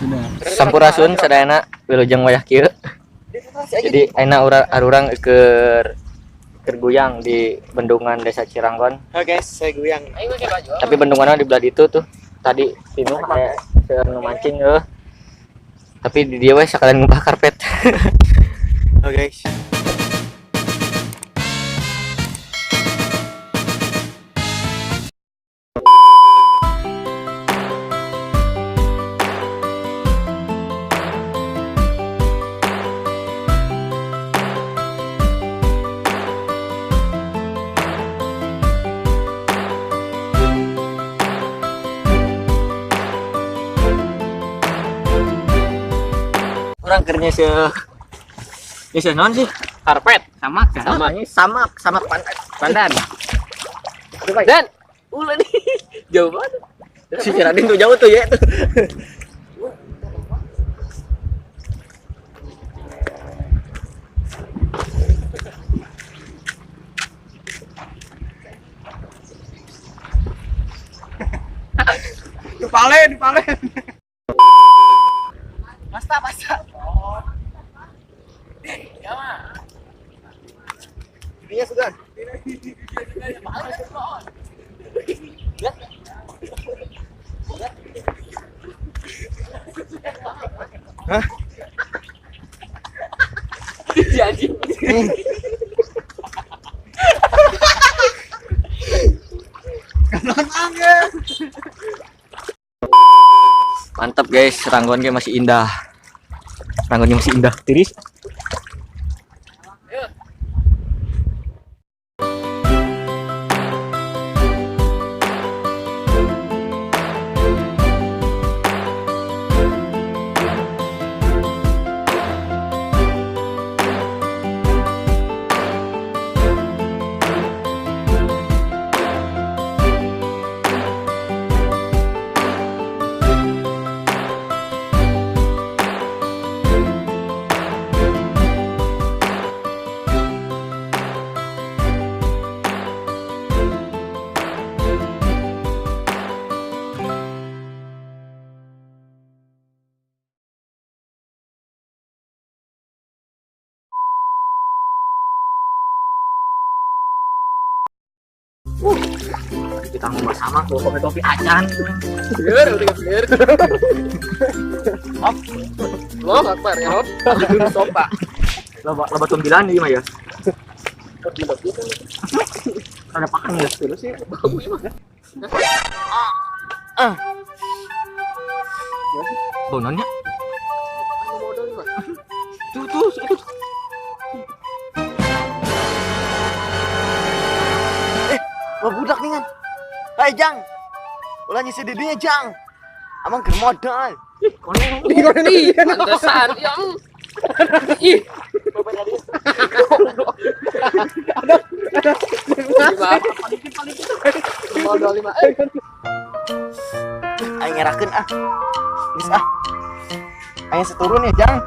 Sudah. Sampurasun sadayana, wilujeng wayah kieu. Jadi ayeuna arurang keur keur guyang di bendungan Desa Ciranggon. Oke guys, saya guyang. Tapi bendungannya di belah itu tuh. Tadi Tinu kayak seueur nu mancing eueuh. Tapi di dieu we sakalian ngubah karpet. Oke guys. Urang keur nyeuseun naon sih? Karpet Samak. Sama samak, samak pandan. pandan. Dan ulah nih. Jauh banget. Si Radin tuh jauh tuh ya tuh. Dipalen, dipalen. Pasta, pasta. Ininya sudah. Hah? Jadi. Kanon angin. Mantap guys, ranggonnya masih indah. Ranggonnya masih indah, tiris. Kita ngomong sama tuh kopi-kopi acan. Biar udah biar. Hop. Lo akbar ya hop. Sopa. Loba loba tumbilan ieu mah ya. Ada pakan ya Terus sih bagus mah. Ah. Bononnya. Tuh tuh itu. Wah budak nih kan. Hai Jang. Ulah nyisi didinya Jang. Amang keur modal. Ih, kono. Ih, pantesan. Ya. Ih. Ada ada. 5. Aing ngerakeun ah. Geus ah. Aing seturun ya Jang.